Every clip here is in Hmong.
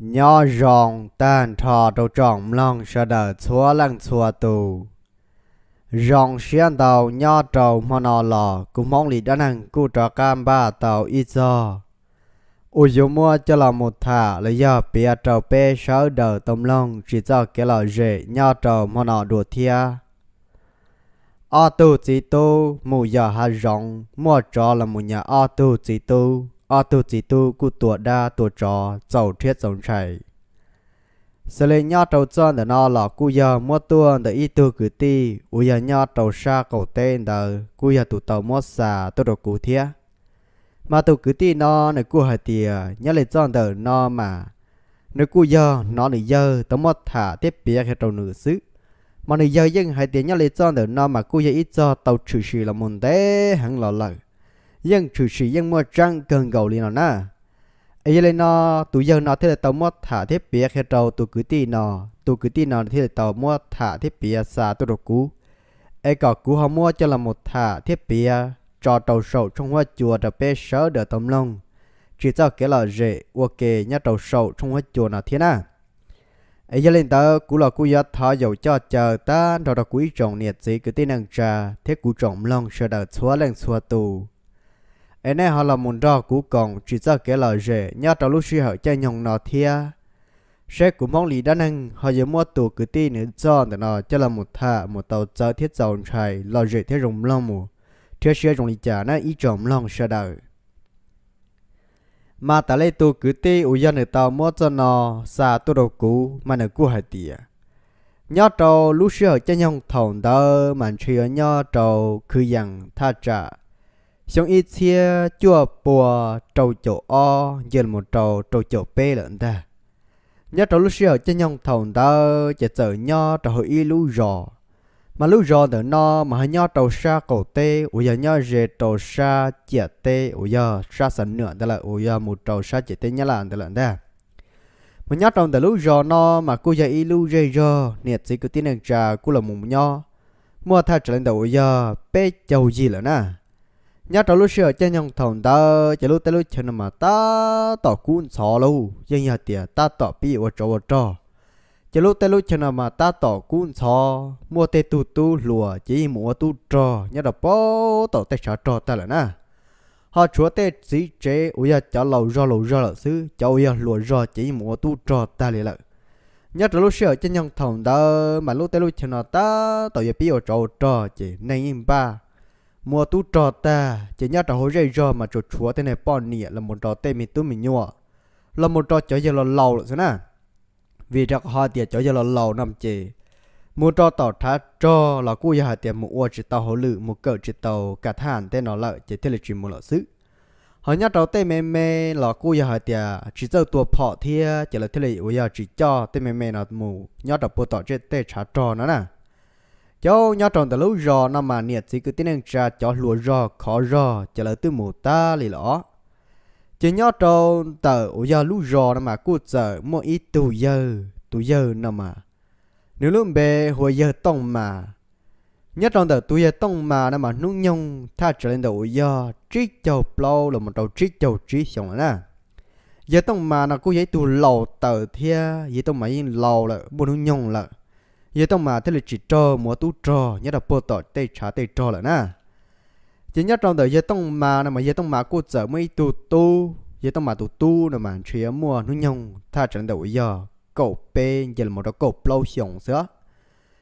Nyob zoo tag nrho rau tsoom mloog sawv daws txhua leej txhua tus. Zoo siab ntau nyob rau hmo no los kuv Hmoob Lis dab neeg kuj rov qab npaj tau ib txog uas yuav muab coj los mus tham los yog piav rau peb sawv daws tau mloog tsis txoj kev lom zem nyob rau hmo no dua thiab. Ob tug txiv tub mus yos hav zoov, muaj tsov los mus nyas ob tug txiv tub, ob tug txiv tub kuj tua dab tua tsov txaus rhiab txaus ntshai. Xws li nyob rau txoj ntawm no los kuj yog muab tuaj ntawm ib tug kwv tij uas yog nyob rau sab qaum teb ntawd kuj yog tus tau muab xa tuaj rau kuv thiab. Mas tus kwv tij no nws kuj hais tias nyob li txoj ntawm no mas nws kuj yog hnov nws yawg tau muab tham thiab piav qhia rau nws xwb. Mas nws yawg yeej hais tias nyob li txoj ntawm no mas kuj yog ib txoj tau tshwm sim los mus ntev heev los lawm, yeej tshwm sim yeej muaj tseeb kawg nkaus li no na. Es yog li no, tus yawg no thiaj li tau muab tham thiab piav qhia rau tus kwv tij no, tus kwv tij no thiaj li tau muab tham thiab piav xa tuaj rau kuv, es kom kuv ho muab coj los mus tham thiab piav tso rau saum tshooj huab cua rau peb sawv daws tau mloog tsis txoj kev lom zem ua ke nyob rau saum tshooj huab cua no thiab na. Es yog li ntawd kuv los kuj yuav thov yaum coj caw tag nrho rau kuv ib tsoom niam txiv kwv tij neej tsa thiab kuv tsoom mloog sawv daws txhua leej txhua tus, es nej ho los mus nrog kuv koom tsis txoj kev lom zem nyob rau lub sij hawm caij nyoog no thiab, seb kuv Hmoob Lis dab neeg ho yuav muab tus kwv tij nws txoj ntawm no coj los mus tham mus tau txawv thiab txaus ntshai lom zem thiab zoo mloog mus, thiab siab zoo li cas na ib tsoom mloog sawv daws. Mas tas li tus kwv tij uas yog nws tau muab txoj no xa tuaj rau kuv mas nws kuj hais tias nyob rau lub sij hawm caij nyoog thaum ntawd mas ntshe yuav nyob rau kwv yees thaj tsam xyoo ib txhiab cuaj pua rau caum ob nce mus rau rau caum peb lawm ntag. Nyob rau lub sij hawm caij nyoog thaum ntawd ces txawm nyob rau hauv ib lub zos, mas lub zos ntawm no mas ho nyob rau sab qaum teb uas yog nyob ze rau sab ciam teb uas yog sab Xam Nuam ntawd lawm uas yog mus rau sab ciam teb Nyab Laj ntawd lawm ntag. Mas nyob rau ntawm lub zos no mas kuj yog ib lub zej zog niam txiv kwv tij neej tsa kuj los mus nyob muaj thaj tsam li ntawm uas yog peb caug yig lawm na. Nyob rau lub sij hawm caij nyoog thaum ntawd ces lub teb lub chaw no mas tab tom kub ntxhov lauj, yeej yog tias tab tom pib ua tsov ua rog. Ces lub teb lub chaw no mas tab tom kub ntxhov, muaj tej tug tub hluas ces yeej mus ua tub rog nyob rau pem tom tej tshav rog tag lawm na. Ho tshuav tej txiv tsev uas yog cov laus zog laus zog lawm xwb, cov uas yog hluas zog ces yeej mus ua tub rog tag li lawm. Nyob rau lub sij hawm caij nyoog thaum ntawd mas lub teb lub chaw no tab tom yuav pib ua tsov ua rog ces neeg yeej npaj mus ua tub rog tag ces nyob rau hauv zej zog mas tsuas tshuav tej neeg poj niam los mus rau tej me tub me nyuam, los mus rau cov yawg laus laus lawm xwb na. Vim rau qhov tias cov yawg laus laus no ces mus rau tom tshav rog los kuj yog hais tias mus ua tsis tau hauj lwm, mus kawm tsis tau kam thaj tej no lawm ces thiaj li tsis mus lawm xwb. Ho nyob rau tej me me los kuj yog hais tias tsis txawj tua phom thiab ces lawv thiaj li uas yog tsis coj tej me me no mus nyob rau puag tom tej tshav rog no na. Ces nyob rau ntawm lub zos no mas niam txiv kwv tij neej tsa cov hluas zog khov zog ces lawv twb mus tag li lawm os. Ces nyob rau ntawm uas yog lub zos no mas kuj txawm muaj ib tug yawg, tus yawg no mas nws lub npe hu ua yawg Tooj Mas. Nyob rau ntawm tus yawg Tooj Mas no mas hnub nyoog thaj tsam li ntawm uas yog tsib caug plaub los mus rau tsib caug tsib xyoos lawm na. Yawg Tooj Mas no kuj yog ib tug laus tawm thiab, yawg Tooj Mas yeej laus lawm muaj hnub nyoog lawm. Yawg Tooj Mas thiaj li tsis raug mus ua tub rog nyob rau puag tom tej tshav tej rog lawm na. Ces nyob rau ntawm yawg Tooj Mas no mas yawg Tooj Mas kuj txawm muaj ib tug tub, yawg Tooj Mas tus tub no mas ntshe yuav muaj hnub nyoog thaj tsam li ntawm uas yog kaum peb nce los rau kaum plaub xyoos xwb,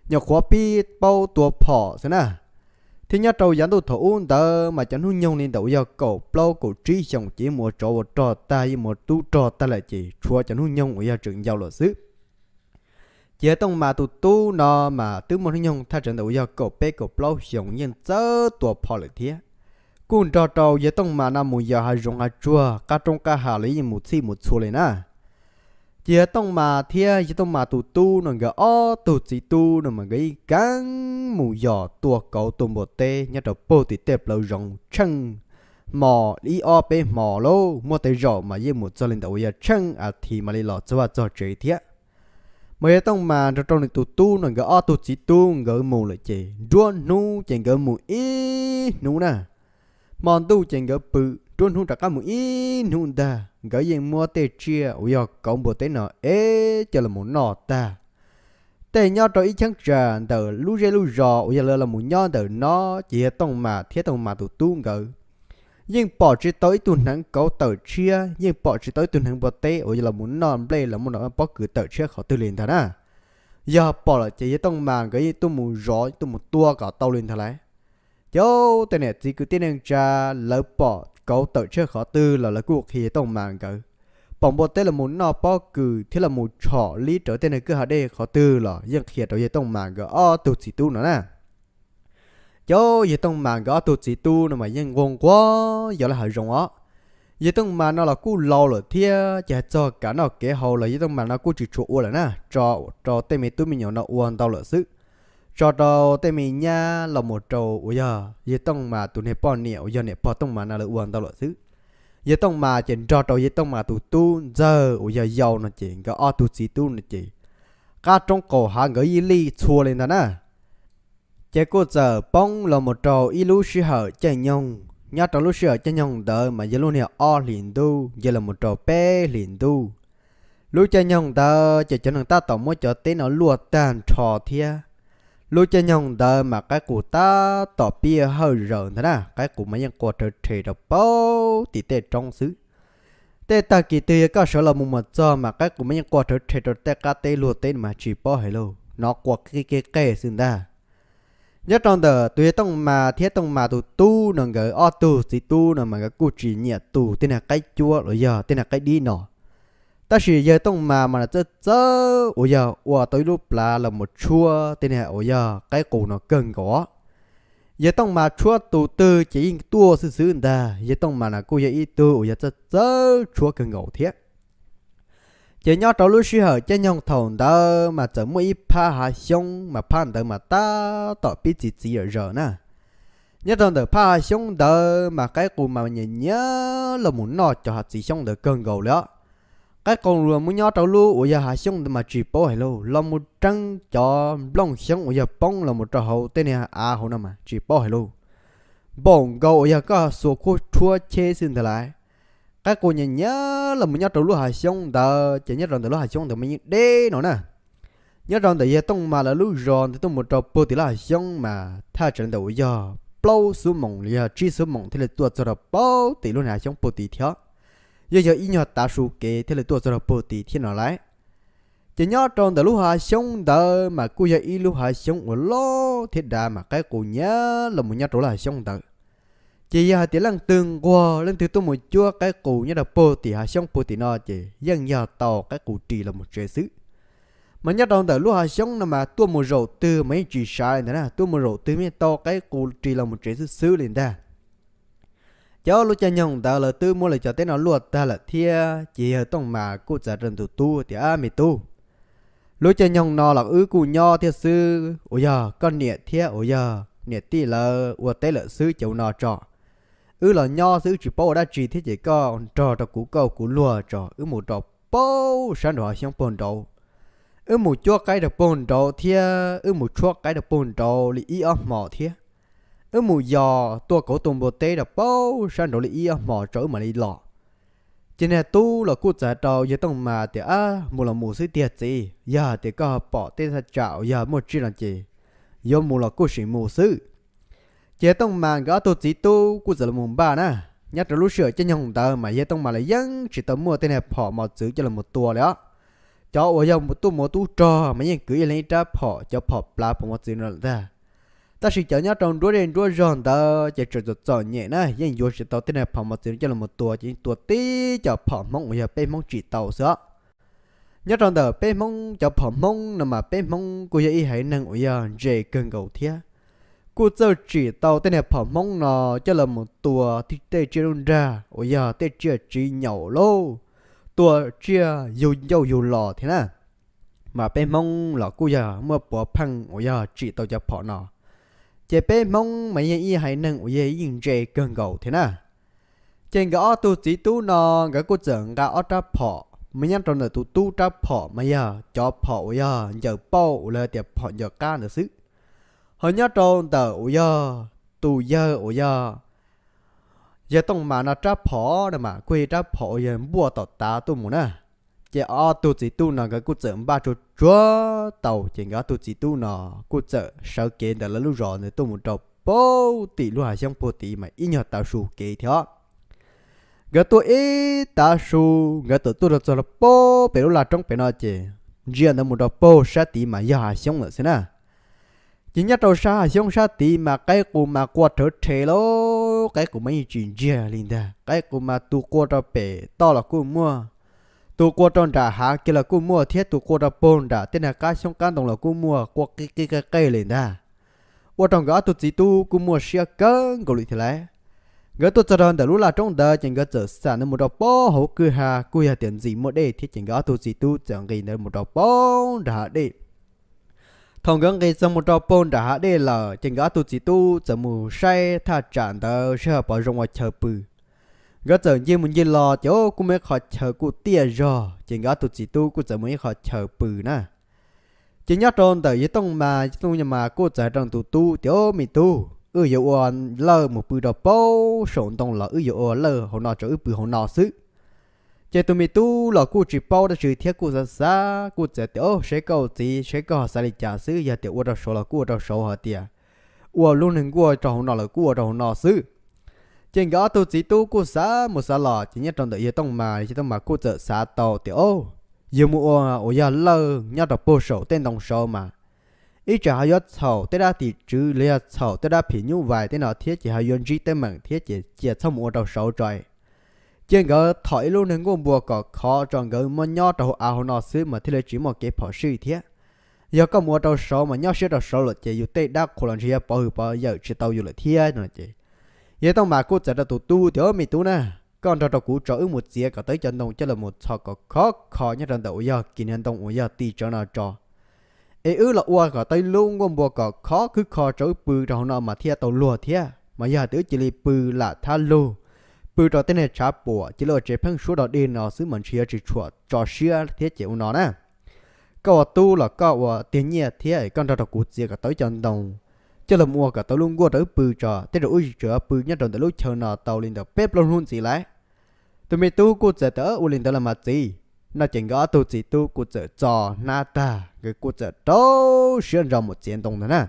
nyuam qhuav pib paub tua phom xwb na. Thiab nyob rau yav ntuj thaum ub ntawd mas cov hnub nyoog li ntawm uas yog kaum plaub kaum tsib xyoos ces yeej mus ua tsov ua rog tag, yeej mus ua tub rog tag lawm ces tshuav cov hnub nyoog uas yog tseem yau lawm xwb. Ces yawg Tooj Mas tus tub no mas twb muaj hnub nyoog thaj tsam ntawm uas yog kaum peb kaum plaub xyoos yeej txawj tua phom lawm thiab. Kuj nrog rau yawg Tooj Mas no mus yos hav zoov hav tsuag qab roob qab hav los yeej mus txhij mus txhua li na. Ces yawg Tooj Mas thiab yawg Tooj Mas tus tub no nkawd ob tug txiv tub no mas nkawd yeej keev mus yos tua kauv tua npua teb nyob rau puag tim tej plawv zoov tsheej hmo, ib ob peb hmo lauj, muaj tej zaum mas yeej mus txog li ntawm uas yog tsheej as thiv mam li los txog vaj txog tsev thiab. Mas yawg Tooj Mas nrog rau nws tus tub no nkawd ob tug txiv tub nkawd mus lawm ces nruab hnub ces nkawd mus ib hnub na. Hmo ntuj ces nkawd pw, nruab hnub rov qab mus ib hnub ntag. nkawd yeej muab tej tsiaj uas yog kauv npua teb no ev coj los noj tag. Tej nyob rau ib cheeb tsam ntawm lub zej lub zos uas yog lawv los nyob ntawm no, ces yawg Tooj Mas thiab Tooj Mas tus tub nkawd yeej pom tsis tau ib tug hneev kauv tawm tshiab, yeej pom tsis tau ib tug hneev npua teb uas yog los noj nplej los noj pob kws tawm tshiab qhov twg li ntag na. Yog pom lawm ces yawg Tooj Mas nkawd yeej tuaj mus zov tuaj mus tua kom tau li ntag lauj. Ces tej niam txiv kwv tij neej tsa lawv pom kauv tawm tshiab qhov twg los lawv kuj qhia yawg Tooj Mas nkawd. Pom npua teb los mus noj pob kws thiab los mus tshom li rau tej neeg kwj ha dej qhov twg los yeej qhia rau yawg Tooj Mas nkawd ob tug txiv tub no na. Ces yawg Tooj Mas nkawd ob tug txiv tub no mas yeej nquag nquag yos lawm hav zoov os. Yawg Tooj Mas no los kuj laus lawm thiab ces hais txog kev noj kev haus los yawg Tooj Mas no kuj tsis tshua ua lawm na, tso rau tej me tub me nyuam no ua ntau lawm xwb. Tso rau tej me nyab los mus rau uas yog yawg Tooj Mas tus niag poj niam uas yog niam pog Tooj Mas no lawv ua ntau lawm xwb. Yawg Tooj Mas ces nrog rau yawg Tooj Mas tus tub ntxawg uas yog yau no ces nkawd ob tug txiv tub no ces qab roob qaum hav nkawd yeej lij txhua li ntag na. Ces kuj txawm poob los mus rau ib lub sij hawm caij nyoog. Nyob rau lub sij hawm caij nyoog ntawd mas yog lub niag ob hlis ntuj nce los mus rau peb hlis ntuj. Lub caij nyoog ntawd ces cov neeg tab tom muab cov teb no luaj tag nrho thiab. Lub caij nyoog ntawd mas qaib qus tab tom pib hawj zaws ntag na, qaib qus mas yeej qua rhawv rhe rau puag tim tej roob xwb. Tej tag kis twg yog koj sawv los mus mus txog mas qaib qus mas yeej qua rhawv rhe rau tej qab teb luag teb no mas tsis paub hais lauj, hnov qua qig qig qig xwb ntag. Nyob rau ntawm tus yawg Tooj Mas thiab Tooj Mas tus tub no nkawd ob tug txiv tub no mas nkawd kuj tsis nyiam tus tej niag qaib cuab los yog tej niag qaib dib no. Tab sis yawg Tooj Mas mas nws txawj txawj uas yog ua tau ib lub plhav los mus tshuab tej niag uas yog qaib qus no kawg nkaus. Yawg Tooj Mas tshuab tus twg ces yeej tuaj xwb xwb ntag. Yawg Tooj Mas no kuj yog ib tug uas yog txawj txawj tshuab kawg nkaus thiab. Ces nyob rau lub sij hawm caij nyoog thaum ntawd mas txawm muaj ib phab hav xyoob mas phab ntawd mas tab tom pib txi txiv zam zaws na. Nyob rau ntawm phab hav xyoob ntawd mas qaib qus mas nyiam nyiam los mus noj cov hav txiv xyoob ntawd kawg nkaus li os. Qaib qus los mus nyob rau lub uas yog hav xyoob ntawd mas tsis paub hais lauj, los mus reeb cov nplooj xyoob uas yog poob los mus rau hauv tej niag av hauv no mas tsis paub hais lauj. Npaum nkaus uas yog koj xuas khuab tshuab cheb xwb ntag lauj. Qaib qus nyiam nyiam los mus nyob rau lub hav xyoob ntawd, ces nyob rau ntawm lub hav xyoob ntawd mas yeej deb no na. Nyob rau ntawm yawg Tooj Mas lawv lub zos ntawd tuaj mus rau puag tim lub hav xyoob mas thaj tsam li ntawm uas yog plaub xuab moos los yog tsib xuab moos thiaj li tuaj txog rau puag tim lub hav xyoob puag tim thiab. Yeej yog ib nyuag tav su kev thiaj li tuaj txog rau puag tim thiab no lauj. Ces nyob rau ntawm lub hav xyoob ntawd mas kuj yog ib lub hav xyoob uas loj thiab dav mas qaib qus nyiam los mus nyob rau lub hav xyoob ntawd. Ces yog hais tias leej twg nquag leej twg tuaj mus cuab qaib qus nyob rau puag tim hav xyoob puag tim no ces yeej yog tau qaib qus ris los mus tsev xwb. Mas nyob rau ntawm lub hav xyoob no mas tuaj mus zaum twg mas yeej tsis saiv ntawd na, tuaj mus zaum twg mas yeej tau qaib qus ris los mus tsev xwb xwb li ntag. Ces lub caij nyoog ntawd lawv twb muab lawv cov teb no luaj tag lawm thiab, ces yawg Tooj Mas kuj txawm rau tus tub tias, Ab me tub, lub caij nyoog no los wb kuj nyob thiab xwb, uas yog koj niam thiab uas yog niam tij lawv ua teb lawm xwb ces ua no tso. Wb los nyob xwb wb tsis paub ua dab tsi thiab ces koj nrog rau kuv koj ua kuv luag tso, wb mus rau puag sab nraud hav xyoob puag nraud. Wb mus cuab qaib rau puag nraud thiab wb mus tshuab qaib rau puag nraud li ib ob hmos thiab. Wb mus yos tua kauv tua npua teb rau puag sab nraud li ib ob hmos tso wb mam li los. Ces niag tub los kuj txawm rau yawg Tooj Mas tias, Ab, mus los mus xwb tiag txiv, yog hais tias koj pom tej thaj tsam uas yog muaj tsiaj no ces yuav mus los kuj sim mus xwb. Ces yawg Tooj Mas nkawd ob tug txiv tub kuj txawm los mus npaj na. Nyob rau lub sij hawm caij nyoog ntawd mas yawg Tooj Mas lawv yeej tsis tau muaj tej niag phom mos txwv coj los mus tua li os. Cov uas yog tuaj mus ua tub rog mas yeej kwv ib leeg ib rab phom, cov phom plav phom mos txwv no lawm ntag. Tab sis cov nyob rau nruab zej nruab zog ntawd ces tseem txom txom nyem na, yeej yuav tsis tau tej niag phom mos txwv coj los mus tua, ces yeej tua tib cov phom Hmoob uas yog peb Hmoob tsim tau xwb os. Nyob rau ntawm peb Hmoob cov phom Hmoob no mas peb Hmoob kuj yog ib haiv neeg uas yog ntse kawg nkaus thiab. Kuj txawj tsim tau tej niag phom Hmoob no coj los mus tua tej tsiaj lub nrag uas yog tej tsiaj tsiv nyaum lauj, tua tsiaj yug ncauj yug lo thiab na. Mas peb Hmoob los kuj yog muaj puav pheej uas yog tsim tau cov phom no. Ces peb Hmoob mas yeej ib haiv neeg uas yog yeej ntse kawg nkaus thiab na. Ces nkawd ob tug txiv tub no nkawd kuj txawm nqa ob rab phom, mas nyob rau ntawm tus tub rab phom mas yog cov phom uas yog ncaws pauj uas lawv tias phom ncaws qab ntawd xwb. Ho nyob rau ntawm uas yog tus yawg uas yog Yawg Tooj Mas no rab phom no mas kuj yog rab phom uas yawg npuaj tom tav tuaj mus na. Ces ob tug txiv tub no nkawd kuj txawm npaj tsuag tsuag tau, ces nkawd ob tug txiv tub no kuj txawm sawv kev ntawm lawv lub zos ntawd tuaj mus rau puag tim lub hav xyoob puag tid mas ib nyuag tav su kev thiab. Nkawd tuaj ib tav su, nkawd txawm tuaj rau txog rau puag pem lub laj roob pem no ces ntsia ntawd mus rau puag sab tid mas yog hav xyoob lawm xwb na. Ces nyob rau sab hav xyoob sab tid mas qaib qus mas qua rhawv rhe lawm, qaib qus mas yeej tsis ntsiag li ntag. Qaib qus mas tus qua rau pem toj los kuj muaj, tus qua rau nram hav kiag los kuj muaj, thiab tus qua rau puag nram tej nag qab xyoob qab ntoo los kuj muaj, qua qig qig qig qig li ntag. Ua rau nkawd ob tug txiv tub kuj muaj siab kawg nkaus li thiab lauj. Nkawd tuaj txog rau ntawm lub laj roob ntawd ces nkawd txawm xam ntawd mus rau puag hauv kwj ha, kuj yog tias ntxim muaj dej thiab, ces nkawd ob tug txiv tub txawm nqis ntawd mus rau puag nram hav dej. Thaum nkawd nqis txog mus rau puag nram hav dej lawm ces nkawd ob tug txiv tub txawm mus saib thaj tsam ntawd saib ho puas zoo ua chaw pw. Nkawd txawm ncig mus ncig los ces kuj muaj ib qho chaw kuj tiaj zog, ces nkawd ob tug txiv tub kuj txawm mus ib qho chaw pw na. Ces nyob rau ntawm yawg Tooj Mas, yawg Tooj Mas kuj txawm hais rau tus tub tias, Au me tub, wb yuav ua lawj mus pw rau puag saum ntoo los wb yuav ua lawj hauv no tso, wb pw hauv no xwb. Ces tus me tub los kuj tsis paub dab tsi thiab kuj xav xav kuj txawm tias, Au, saib koj txiv, saib koj ho xav li cas xwb, yog tias ua rau saud los kuj ua rau saud, ho tias ua lub neeg nkuaj rau hauv no los kuj ua rau hauv no xwb. Ces nkawd ob tug txiv tub kuj xav mus xav los ces nyob rau ntawm yawg Tooj Mas, yawg Tooj Mas kuj txawm xav tau tias, Au, yog mus ua uas yog lawj nyob rau puag saum tej ntoo saud mas ib tsam ho yuav txhaum tej dab tim tswv los yog txhaum tej dab phim nyuj vais tej no thiab ces ho yuav ntsib teeb meem thiab ces cia txhob mus ua rau saud tso. Cia nkawd thom ib lub neeg nkuaj npua kom khov tso, nkawd muab nyob rau hauv av hauv no xwb mas thiaj li tsis muaj kev phom sij thiab. Yog koj mus ua rau saud mas nyob siab rau saud lawm ces yus tej dab qhuas los ntshe yuav pov hwm pov yawm tsis tau yus lawm thiab no ces yawg Tooj Mas kuj txawm rau tus tub tias, Au me tub na, koj nrog rau kuv tso, wb mus txiav kom tau ib co ntoo coj los mus txhos kom khov kho nyob rau ntawm uas yog kis niag ntoo uas yog ti tsawv no tso, es wb los ua kom tau ib lub nkuaj npua kom khov khwb kho tso, wb pw rau hauv no mas thiaj tau luag thiab. Mas yog hais tias wb cia li pw lam thab lug, pw rau tej niag tshav puam cia li ua tsev pheeb suab rau dej no xwb mas ntshe yuav tsis tshua tso siab thiab ces ua no na. Koj ua tub los koj ua tiag nyiaj thiab, koj nrog rau kuv txiav kom tau ib co ntoo coj los ua kom tau lub nkuaj rau wb pw tso, tej zaum wb tseem pw nyob rau ntawm lub chaw no tau li ntawm peb plaub hnub ntxiv lawm. Tus me tub kuj txawm tias, Ua li ntawd los mas txiv. No ces nkawd ob tug txiv tub kuj txawm txo hnab tag, nkawd kuj txawm rau siab ntso mus txiav ntoo ntag na.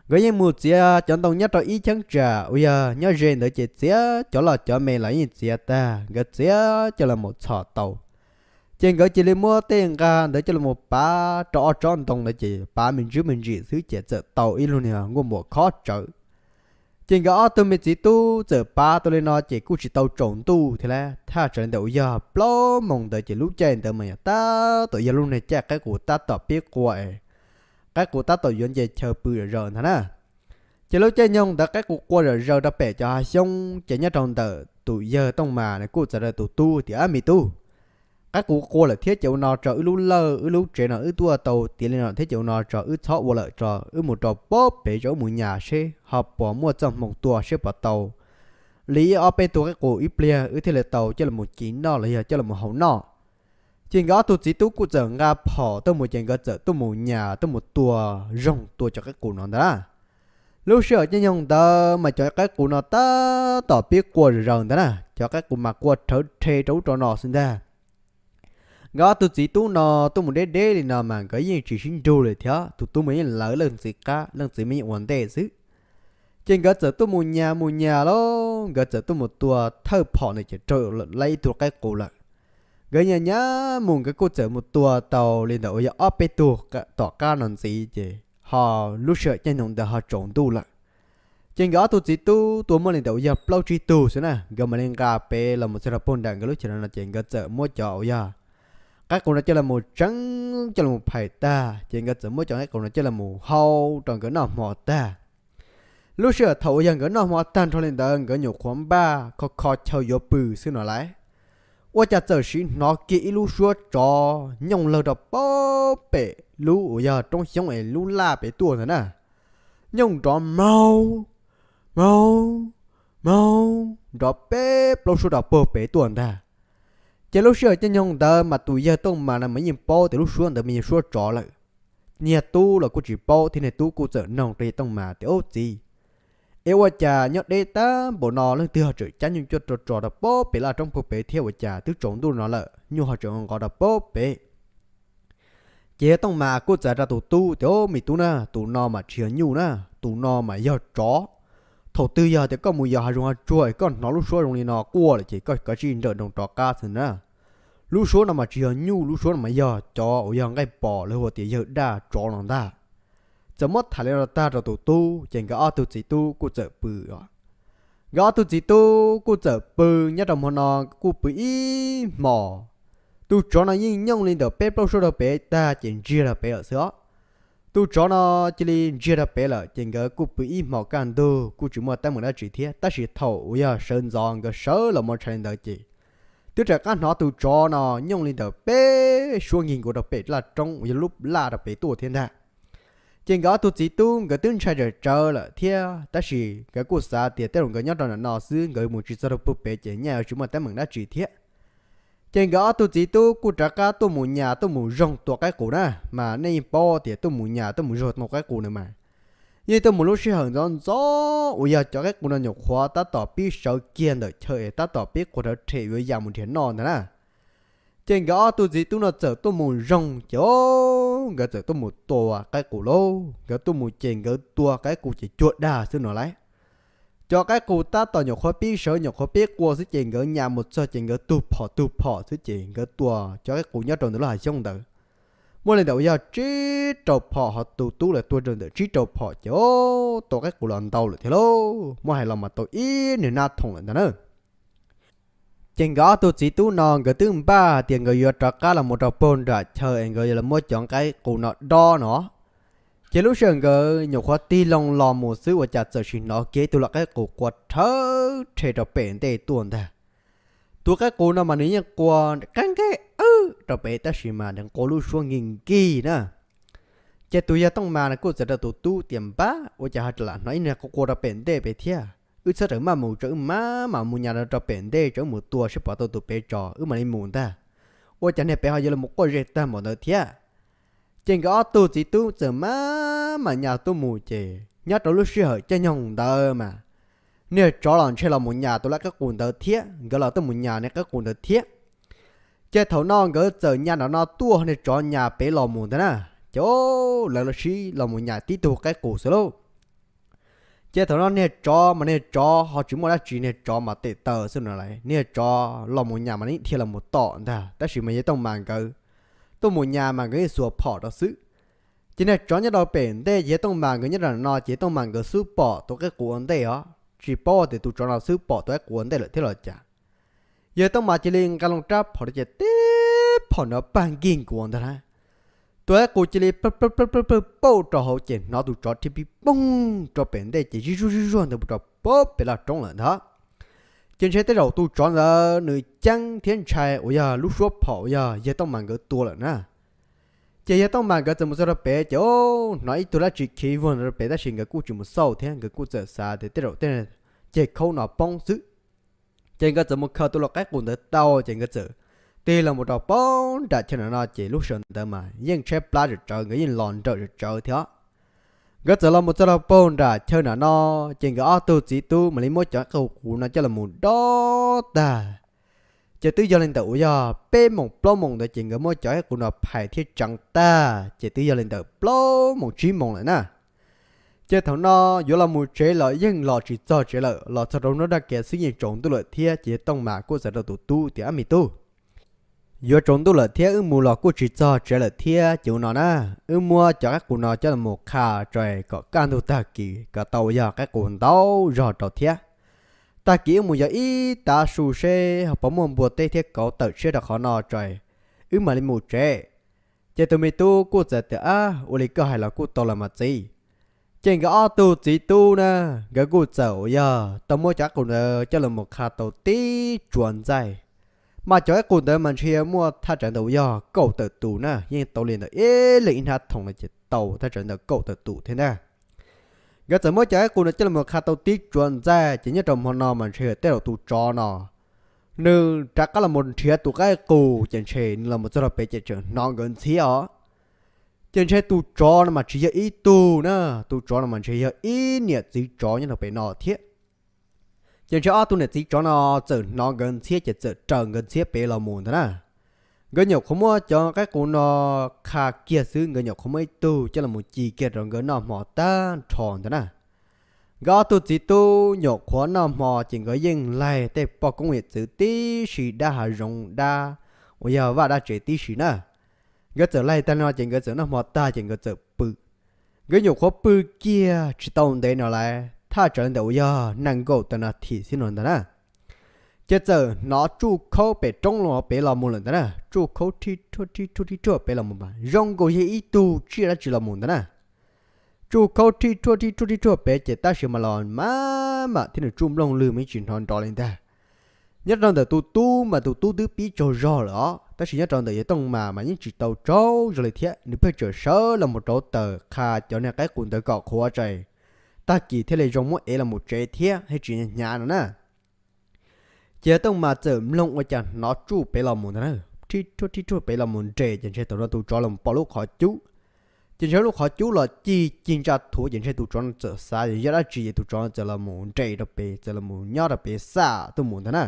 Nkawd yeej mus txiav cov ntoo nyob rau ib cheeb tsam uas yog nyob ze ntawd ces txiav cov loj cov me los yeej txiav tag, nkawd txiav coj los mus txhos tau. Ces nkawd cia li muab tej nqa ntawd coj los pav rau ob tsob ntoo ntawd ces pav me ntsis me ntsis xwb ces txawm tau ib lub niag nkuaj npua khov tsawv. Ces nkawd ob tug me txiv tub txawm pav tau li no ces kuj tsis tau tsaus ntuj thiab lauj, thaj tsam li ntawm uas yog plaub moos ntawd ces lub caij ntawd mas yog tab tom yog lub niag caij qaib qus tab tom pib qua es qaib qus tab tom yuav nce chaw pw zom zaws ntag na. Ces lub caij nyoog ntawd qaib qus qua zom zaws rau pem cov hav xyoob ces nyob rau ntawm tus yawg Tooj Mas nws kuj txawm rau tus tub tias, Ab me tub, qaib qus qua lawm thiab ces ua no tso, wb lub lawj wb lub tsev no wb tuaj tau tiav li no thiab ces ua no tso, wb txhob ua lawm tso, wb mus rau puag pem tso, wb mus nyas seb ho puas muaj txoj hmoo tua seb puas tau li ib ob peb tug qaib qus ib pliag wb thiaj li tau coj los ci noj los yog coj los haus noj. Ces nkawd ob tug txiv tub kuj txawm nqa phom tuaj mus ces nkawd txawm tuaj mus nyas tuaj mus tua zoog tua cov qaib qus no ntag na. Lub sij hawm caij nyoog ntawd mas cov qaib qus no tab tom pib qua zom zaws ntag na, cov qaib qus mas qua rhawv rhe rau ub rau no xwb ntag. Nkawd ob tug txiv tub no tuaj mus deb deb li no mas nkawd yeej tsis sib nrug li thiab, tus tub mas yeej lawv leej txiv qab, leej txiv mas yeej ua ntej xwb. Ces nkawd txawm tuaj mus nyas mus nyas lauj, nkawd txawm tuaj mus tua thawj phom ntawd ces raug lawv ib tug qaib qus lawm. Nkawd nyas nyas mus nkawd kuj txawm mus tua tau li ntawm uas yog ob peb tug tom qab no ntxiv ces ho lub sij hawm caij nyoog ntawd ho tsaus ntuj lawm. Ces nkawd ob tug txiv tub tua muaj li ntawm uas yog plaub tsib tug xwb na, nkawd mam li nqa pem los mus txog rau puag nram nkawd lub chaw no ces nkawd txawm muab cov uas yog qaib qus no coj los tseev coj los phais tag, ces nkawd txawm muab cov qaib qus no coj los hau rau nkawd noj hmo tag. Lub sij hawm thaum uas yog nkawd noj hmo tag nrho li ntawd nkawd nyuam qhuav npaj kho kho chaw yuav pw xwb no lauj, ua cas txawm sim hnov kiag ib lub suab tsov nyooj lawg rau puag pem lub uas yog roob xyoob es lub laj pem tuaj ntag na. Nyooj nrov mlaug mlaug mlaug nrov peb plaub suab rau puag pem tuaj ntag. Ces lub sij hawm caij nyoog ntawd mas tus yawg Tooj Mas no mas yeej paub tias lub suab ntawd mas yog suab tsov lawm. Niag tub los kuj tsis paub thiab, niag tub kuj txawm noog rau yawg Tooj Mas tias, Ub txiv, Es ua cas nyob deb tag npaum no leej twg ho tseem cab nyuj cuaj rau rog rau pem laj roob puag pem thiab, ua cas twb tsaus ntuj no lawm nyuj ho tseem nqov rau pem? Ces yawg Tooj Mas kuj txawm rau tus tub tias, Au, me tub na, tus no mas tsis yog nyuj na, tus no mas yog tsov. Thaum twg yog tias koj mus yos hav zoov hav tsuag es koj hnov lub suab zoo li no quaj lawm ces koj kav tsij nrawm nroos rov qab xwb na. Lub suab no mas tsis yog nyuj, lub suab no mas yog cov uas yog nqaij pom los hu tias yawg daj tsov no ntag. Txawm muab tham li no tag rau tus tub ces nkawd ob tug txiv tub kuj txawm pw. Nkawd ob tug txiv tub kuj txawm pw, nyob rau hmo no kuj pw ib hmos. Tus tsov no yeej nyooj li ntawm peb plaub suab rau pem tag ces ntsiag rau pem lawm xwb os. Tus tsov no cia li ntsiag rau pem lawm ces nkawd kuj pw ib hmos kaj ntug kuj tsis muaj teeb meem dab tsi thiab. Tab sis thaum uas yog sawv ntxov nkawd sawv los mus tshais li ntawd ces twb rov qab hnov tus tsov no nyooj li ntawm peb suab nkig nkaus rau pem laj roob uas yog lub laj rau pem tuaj thiab ntag. Ces nkawd ob tug txiv tub nkawd twb ntshai tsawm tsawv lawm thiab, tab sis nkawd kuj xav tias tej zaum nkawd nyob rau ntawm no xwb, nkawd mus tsis txog rau puag pem ces nyaj yuav tsis muaj teeb meem dab tsi thiab. Ces nkawd ob tug txiv tub kuj rov qab tuaj mus nyas tuaj mus zoog tua qaib qus na, mas nej yeej paub tias tuaj mus nyas tuaj mus zoog tua qaib qus na mas yeej tuaj mus lub sij hawm ntxov ntxov uas yog cov qaib qus no nyuam qhuav tab tom pib sawv kiag ntawm chaw es tab tom pib quas rhawv rhe yuav ya mus nrhiav noj ntag na. Ces nkawd ob tug txiv tub no txawm tuaj mus zoog ces nkawd txawm tuaj mus tua qaib qus lauj. Nkawd tuaj mus ces nkawd tua qaib qus ces cuag dag xwb no lauj. Cov qaib qus tab tom nyuam qhuav pib sawv nyuam qhuav pib quas xwb ces nkawd nyas mus txog ces nkawd tug phom tug phom xwb ces nkawd tua cov qaib qus nyob rau ntawm lub hav xyoob ntawd muaj li ntawm uas yog tsib rau phom, ho tus tub lawv tua rau ntawm tsib rau phom ces tua qaib qus los ntau lawm thiab lauj, muab hais los mas tau ib niag nab thoom lawm ntag na. Ces nkawd ob tug txiv tub no nkawd twb npaj tias nkawd yuav rov qab los mus rau puag nram chaw es nkawd yuav los muab cov qaib qus no dob no. Ces lub sij hawm nkawd nyuam qhuav tig loo los mus xwb ua cas txawm sim hnov kiag ib tug lau qaib qus quas rhawv rhe rau pem ntej tuaj ntag. Tus qaib qus no mas nws yeej quas qab nqeb wb rau pem tab sis mas nws quas lub suab nkig nkig na. Ces tus yawg Tooj Mas no kuj txawm rau tus tub tias, Npab, ua cas ho lam hnov ib niag quas quas rau pem ntej pem thiab? Wb txhob rawm maj mus tso, wb maj mam mus nyas rau pem ntej tso, wb mus tua seb pom tau tus pem tso wb mam li mus ntag. Ua cas niag pem ho yuav los quaj ze tag npaum ntawd thiab? Ces nkawd ob tug txiv tub txawm maj mam nyas tuaj mus ces nyob rau lub sij hawm caij nyoog ntawd mas niag tsov los ntshe los mus nyas tus lau qaib qus ntawd thiab, nkawd los tuaj mus nyas niag qaib qus ntawd thiab. Ces thaum no nkawd txawm nyas nram no tuaj, niag tsov nyas pem los mus ntag na. Ces lawv los sib los mus nyas tib tug qaib qus xwb lauj. Ces thaum no niag tsov mas niag tsov ho tsis muaj dab tsi, niag tsov mas tes taw xwb no lauj. Niag tsov los mus nyas mas nws dhia los mus tom ntag, tab sis mas yawg Tooj Mas nkawd tuaj mus nyas mas nkawd yeej xuas phom rau xwb. Ces niag tsov nyob rau pem ntej, yawg Tooj Mas nkawd nyob rau no, ces yawg Tooj Mas nkawd xub pom tus qaib qus ua ntej os, tsis paub tias tus tsov no xub pom tus qaib qus ua ntej lawm thiab los cas. Yawg Tooj Mas cia li nqa loo rab phom rau ces tib phom nrov pag nkig nkuas ntag lauj. Tus qaib qus cia li pawg pawg pawg pawg pauj rau hauv ces hnov tus tsov rhib pib poog rau pem ntej ces zig zuag zig zuag ntawd mus rau pem laj roob lawm ntag. Ces ntshe tej zaum tus tsov ntawd nws ceeb thiab ntshai uas yog lub suab phom uas yog yawg Tooj Mas nkawd tua lawm na. Ces yawg Tooj Mas nkawd txawm mus txog rau pem ces hnov ib tug dab tsi khiav vuag ntawd rau pem tab sis nkawd kuj tsis mus xauj thiab, nkawd kuj txawm xav tias tej zaum tej ceg khaub no poob xwb. Ces nkawd txawm mus khaws tus lau qaib qus ntawd tau ces nkawd txawm tig los mus rau pem nram chaw nram no ces lub sij hawm ntawd mas yeej tshaib plab tsawv tsawv, nkawd yeej los nrawm tsawv tsawv thiab. Nkawd txawm los mus txog rau pem nram chaw nram no, ces nkawd ob tug txiv tub mam li muab cov qaib qus no coj los mus dob tag. Ces twb yog li ntawm uas yog peb moos plaub moos ntawd ces nkawd muab cov qaib qus no phais thiab tseev tag ces twb yog li ntawm plaub moos tsib moos lawm na. Ces thaum no yuav los mus tsev los yeej los tsis txog tsev lawm, los txog rau hnub nrag kiag xwb yeej tsaus ntuj lawm thiab ces yawg Tooj Mas kuj txawm rau tus tub tias, Ab me tub, yuav tsaus ntuj lawm thiab wb mus los kuj tsis txog tsev lawm thiab ces ua no na, wb muab cov qaib qus no coj los mus qha tso kom kaj ntug tag kis kom tau uas yog qaib qus ntau zog rau thiab. Tag kis wb mus yos ib tav su seb ho puas muaj npua teb thiab kauv tawm tshiab rau qhov no tso, wb mam li mus tsev. Ces tus me tub kuj txawm tias, Ab, ua li koj hais los kuj tau los mas txiv. Ces nkawd ob tug txiv tub na, nkawd kuj txawm uas yog tau muab cov qaib qus ntawd coj los mus qha tau tib tsuas ntxaij. Mas cov qaib qus ntawd mas ntshe muaj thaj tsam ntawm uas yog kaum tawm tus na, yeej tau li ntawm ib leeg ib hnab thoom no ces tau thaj tsam ntawm kaum tawm tus thiab ntag. Nkawd txawm muab cov qaib qus no coj los mus qha tau tib tsuas ntxaij ces nyob rau hmo no mas ntshe yog tej zaum tus tsov no nws rov qab los mus nrhiav tus qaib qus ces ntshe nws los mus txog rau pem ces tseem hnov nkawd ntxhiab os. Ces ntshe tus tsov no mas tsis yog ib tug na, tus tsov no mas ntshe yog ib niam txiv tsov nyob rau pem no thiab. Ces ntshe ob tug niam txiv tsov no txawm hnov nkawd ntxhiab ces txawm raws nkawd ntxhiab pem los mus ntag na. Nkawd nyuam qhuav muab cov qaib qus no qha kiag xwb, nkawd nyuam qhuav muab ib tug coj los mus ci kiag rau nkawd noj hmo tag nrho ntag na. Nkawd ob tug txiv tub nyuam qhuav noj hmo ces nkawd yeej laig tej poj koob yawm txwv tib si, dab hav zoov dab uas yog vaj dab tsev tib si na. Nkawd txawm laig tag no ces nkawd txawm noj hmo tag ces nkawd txawm pw. Nkawd nyuam qhuav pw kiag tsis tau ntev no lawm, thaj tsam li ntawm uas yog nees nkaum tawm nas this xwb no ntag na, ces txawm hnov tsuj khaub pem roob los pem los mus lawm ntag na. Tsuj khaub rhij rhuaj rhij rhuaj rhij rhuaj pem los mus mas zoo nkaus yog ib tug tsiaj dab tsi los mus ntag na. Tsuj khaub rhij rhuaj rhij rhuaj rhij rhuaj pem ces tab sis mas los mas mam thiab nws tsuj nplooj lwg mas yeej tsis hnov nrov li ntag. Nyob rau ntawm tus tub mas tus tub twb pib tsaug zog lawm os, tab sis nyob rau ntawm yawg Tooj Mas mas yeej tsis tau tsaug zog li thiab, nws pheej tseem sawv los mus rauv taws qha cov niag qaib qus ntawd kom qhuav tsees, tag kis thiaj li zoo muab ev los mus tsev thiab thiaj tsis hnyav no na. Ces yawg Tooj Mas txawm mloog ua cas hnov tsuj pem los mus ntag na, rhij rhuaj rhij rhuaj pem los mus nres ces ntshe thaum no tus tsov los pom lub qhov cub. Ces ntshe lub qhov cub los ci ci ntsa thuav ces ntshe tus tsov no txawm xav yog dab tsi ces tus tsov no txawm los mus nres rau pem, txawm los mus nyob rau pem xam tuaj mus ntag na.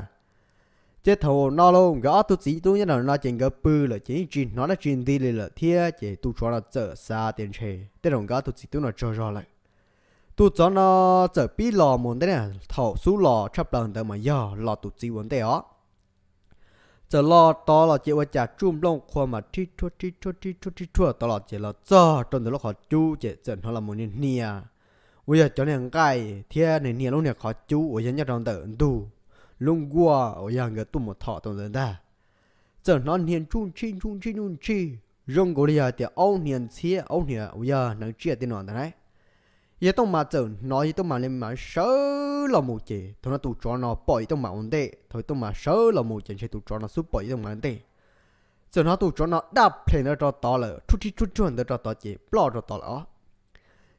Ces thaum no los nkawd ob tug txiv tub nyob rau no ces nkawd pw lawm ces yeej tsis hnov dab tsi nti li lawm thiab, ces tus tsov no txawm xav tias ntshe tej zaum nkawd ob tug txiv tub no tsaug zog lawm. Tus tsov no txawm pib los mus ntej na, thaum xub los tshaj plaws ntawd mas yog los tus txiv ua ntej os. Txawm los tod los ces ua cas tsuj nplooj qhuav mas rhij rhuaj rhij rhuaj rhij rhuaj rhij rhuaj tod los ces los txog rau ntawm lub qhov cub ces txawm hnov los mus niag hnia uas yog cov niag nqaij thiab niag hnia lub niag qhov cub uas yog nyob rau ntawm ntug lub nkuaj uas yog nkawd tuaj mus thom tau ntawd ntag. Txawm hnov hnia ntsuj ntshij ntsuj ntshij ntsuj ntshij zoo nkaus li yog tias aub hnia ntxhiab, aub hnia uas yog hneev tsiaj tej no ntag na. Yawg Tooj Mas txawm hnov, yawg Tooj Mas li mas sawv los mus ces thaum no tus tsov no pom yawg Tooj Mas ua ntej, thaum yawg Tooj Mas sawv los mus ces ntshe tus tsov no xub pom yawg Tooj Mas ua ntej. Txawm hnov tus tsov no daj ples ntawd rau tod lawm, rhuaj rhij rhuaj rhuaj ntawd rau tod ces ploj rau tod lawm os.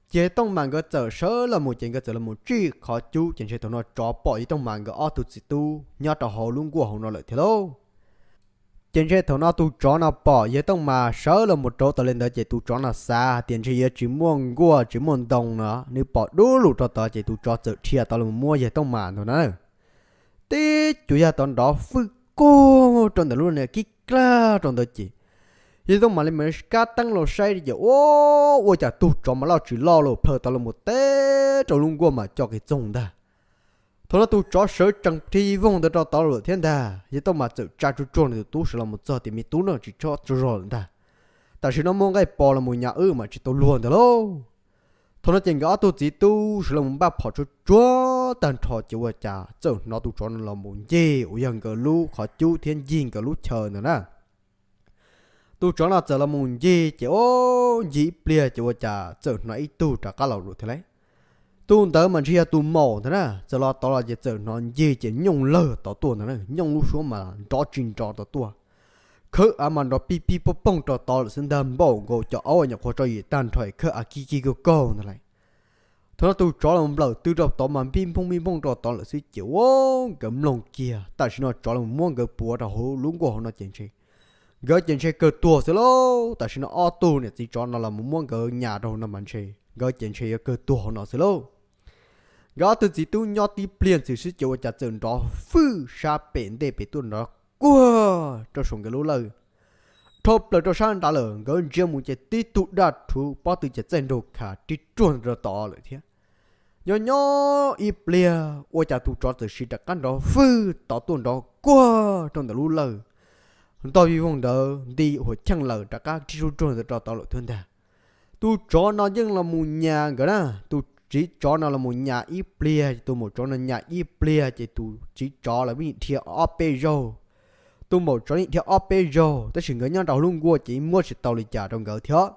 Ces yawg Tooj Mas nkawd txawm sawv los mus ces nkawd txawm los mus tsij qhov cub ces ntshe thaum no tsov pom yawg Tooj Mas nkawd ob tug txiv tub nyob rau hauv lub nkuaj hauv no lawm thiab lauj. Ces ntshe thaum no tus tsov no pom yawg Tooj Mas sawv los mus rauv taws li ntawd ces tus tsov no xav tias ntshe yuav tsis muaj nkuaj tsis muaj ntoo no, nws pom dub lug rau tod ces tus tsov txawm dhia tod los muab yawg Tooj Mas ntag na. Tib cuag yog tod nrov fwj kug rau ntawm lub niag kib klag rau ntawd ces yawg Tooj Mas li mas kab teeb los saib ces ua, ua cas tug tsov mas loj tsis loj los plhaw tod los mus teb rau lub nkuaj mas co kiag txoog ntag. Thaum no tus tsov sawv tsees dhia voog ntawd rau tod lawm thiab ntag, yawg Tooj Mas txawm tsa tsuag tsuag nws tus tub sawv los mus txog tias me tub no tsis tshua tsaug zog lawm ntag, tam sim no muaj nqaij pos los mus nyas wb mas tsis tau luag ntag lauj. Thaum no ces nkawd ob tug txiv tub sawv los mus npaj phom tsuag tsuag tag nrho ces ua cas txawm hnov tus tsov no los mus ncig uas yog nkawd lub qhov cub thiab ncig nkawd lub chaw ntawd na. Tus tsov no txawm los mus ncig ces ua ncig ib pliag ces ua cas txawm hnov ib tug rov qab los lawm thiab lauj. Tus ntawd mas ntshe yog tus maum ntag na, txawm los tod los ces txawm hnov ncig ces nyooj lawg tod tuaj ntag na, nyooj lub suab mas nrov tsis nrov tod tuaj. Khawb av mas nrov pij pij pooj pooj rau tod lawm xwb ntag, npaum nkaus cov aub nyuam qhuav tso yim tag nrho khawb av kig kig kaug kaug ntag lauj. Thaum no tus tsov los nplawm tw rau tod mas npij nphooj npij nphooj rau tod lawm xwb ces ua nkawd mloog kiag, tam sim no tsov los muab nkawd puav rau hauv lub nkuaj hauv no ces ntshe nkawd ces ntshe kawg tuag xwb lauj. Tam sim no ob tug niam txiv tsov no los muab nkawd nyas rau hauv no mas ntshe nkawd ces ntshe yuav kawg tuag hauv no xwb lauj. Nkawd ob tug txiv tub nyob tib pliag ntxwv xwb ces ua cas txawm nrov fwj sab pem ntej pem tuaj nrov kuag rau saum nkawd lub lawj, dhau plaws rau sab nrad lawm. Nkawd ntsia mus ces tib tug daj rhuv pob tw ces txaij nraug khav rib ruag rau tod lawm thiab. Nyob nyob ib pliag ua cas tus tsov txawm sim rov qab nrov fwj tod tuaj nrov kuag rau ntawm lub lawj, ntog vij voog ntawd nti huam cheej lawm rov qab rib ruag ntawd rau tod lawm thiab ntag. Tus tsov no yeej los mus nyas nkawd na, tus txiv tsov no los mus nyas ib pliag ces tus maum tsov no nyas ib pliag ces tus txiv tsov los yeej dhia ob peb zaug, tus maum tsov yeej dhia ob peb zaug, tab sis nkawd nyob rau hauv lub nkuaj ces yeej muab tsis tau li cas rau nkawd thiab.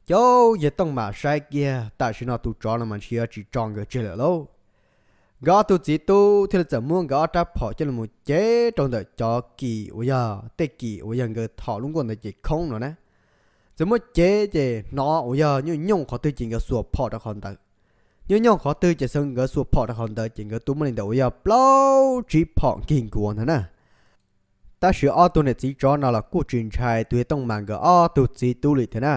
Ces yawg Tooj Mas saib kiag tam sim no tus tsov no mas ntshe yuav tsis tso nkawd tseg lawm lauj. Nkawd ob tug txiv tub thiaj li txawm muab nkawd ob rab phom coj los cev rau ntawm cov kis uas yog tej kis uas yog nkawd thom lub nkuaj ntawd ces khoob no na. Txawm muab cev ces hnov uas yog nyooj nyooj qhov twg ces nkawd xuas phom rau qhov ntawd, nyooj nyooj qhov twg ces nkawd xuas phom rau qhov ntawd ces nkawd tua muaj li ntawm uas yog plaub tsib phom nkig nkuav ntag na. Tab sis ob tug niam txiv tsov no los kuj tsis ntshai tus yawg Tooj Mas nkawd ob tug txiv tub li thiab na.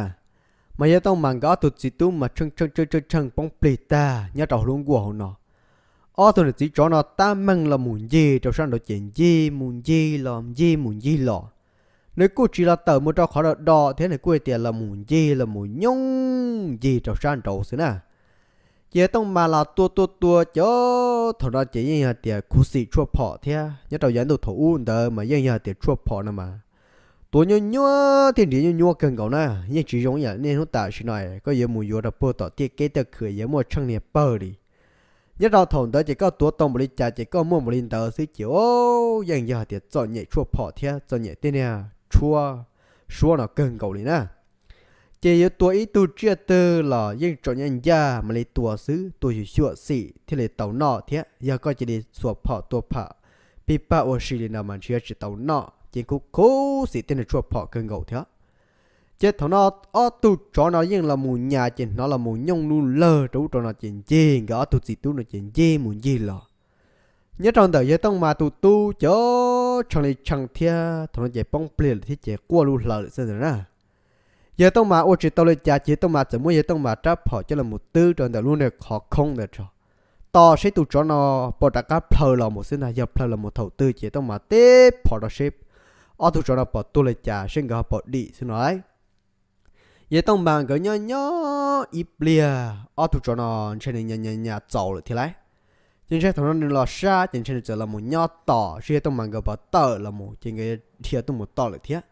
Mas yawg Tooj Mas nkawd ob tug txiv tub mas tshee tshee tshee tshee poob plig tag nyob rau hauv lub nkuaj hauv no. Ob tug niam txiv tsov no tab meeg los mus ncig rau sab nraud ces ncig mus ncig los ncig mus ncig los. Nws kuj tsis los tawm mus rau qhov do do thiab nws kuj hais tias los mus ncig los mus nyooj ncig rau sab nraud xwb na. Ces yawg Tooj Mas los tua tua tua ces thaum no ces yeej yog tias khuv xim tshuaj phom thiab nyob rau yav ntuj thaum ub ntawd mas yeej yog tias tshuaj phom no mas tuav nyuaj nyuaj thiab nrhiav nyuaj nyuaj kawg nkaus na. Yeej tsis zoo ib yam nej hnub tam sim no koj yuav mus yuav rau puag tom tiaj keb taj khw yuav muaj tsheej niag pawg li. Nyob rau thaum ntawd ces koj tuav tau npaum li cas ces koj muaj npaum li ntawd xwb ces yeej yog tias txom nyem tshuaj phom thiab txom nyem tej niag tshuab suab no kawg nkaus li na. Ces yuav tua ib tug tsiaj twg los yeej tsom nyaj ncaj mam li tua xwb, tua xyuam xim thiaj li tau noj thiab. Yog koj cia li xuas phom tua phom pij paj ua si li no mas ntshe yuav tsis tau noj, ces khuv khuv xim tej niag tshuaj phom kawg nkaus thiab. Ces thaum no ob tug tsov no yeej los mus nyas ces hnov los mus nyooj lug lawg rau ub rau no ces ncig nkawd ob tug txiv tub no ces ncig mus ncig los. Nyob rau ntawm yawg Tooj Mas tus tub ces tshee li tshee thiab thaum no ces poob plig lawm thiab ces quaj lub hlaws lawm xwb ntawd na. Yawg Tooj Mas ua tsis tau li cas ces yawg Tooj Mas txawm muab yawg Tooj Mas rab phom coj los mus twb rau ntawm lub niag qhov khoob ntawd tso, tos seb tus tsov no puas rov qab plhaw los mus xwb ntag. Yog plhaw los mus thaum twg ces yawg Tooj Mas teb phom rau seb ob tug tsov no puas tuag li cas seb nkawd ho puas dim xwb no lauj. Yawg Tooj Mas nkawd nyob nyob ib pliag ob tug tsov no ntshe nws nyas nyas nyas txaus lawm thiab lauj. Ces ntshe thaum no nws los sab ces ntshe nws txawm los mus nyob tos seb yawg Tooj Mas nkawd puas tawm los mus ces nkawd dhia tuaj mus tos lawm thiab.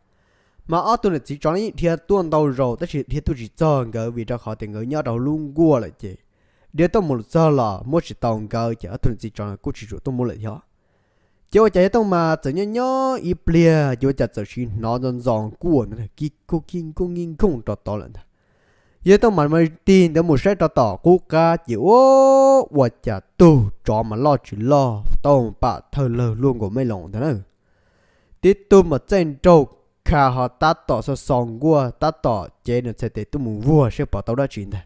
Mas ob tug niam txiv tsov no yeej dhia tuaj ntau zaus tab sis dhia tuaj tsis txog nkawd vim rau qhov tias nkawd nyob rau hauv lub nkuaj lawm ces dhia tuaj mus txog los muab tsis tau nkawd ces ob tug niam txiv tsov no kuj tsis tshua tuaj mus lawm thiab. Ces ua cas yawg Tooj Mas txawm nyob nyob ib pliag ces ua cas txawm sim hnov ntxo ntxo nkuaj ntawd kij kuj kij nkuj kij nkuj rau tod lawm ntag. Yawg Tooj Mas mas tig ntawd mus saib rau tom qub qab ces ua, ua cas tug tsov mas loj tsis loj tau pam thawj lawg luaj nkaus me loos ntag na. Tib tug mas txaij nraug kha ho tab tom xo xo nkuaj tab tom cev nws txhais tes tuaj mus vuag seb puas tau dab tsi ntag.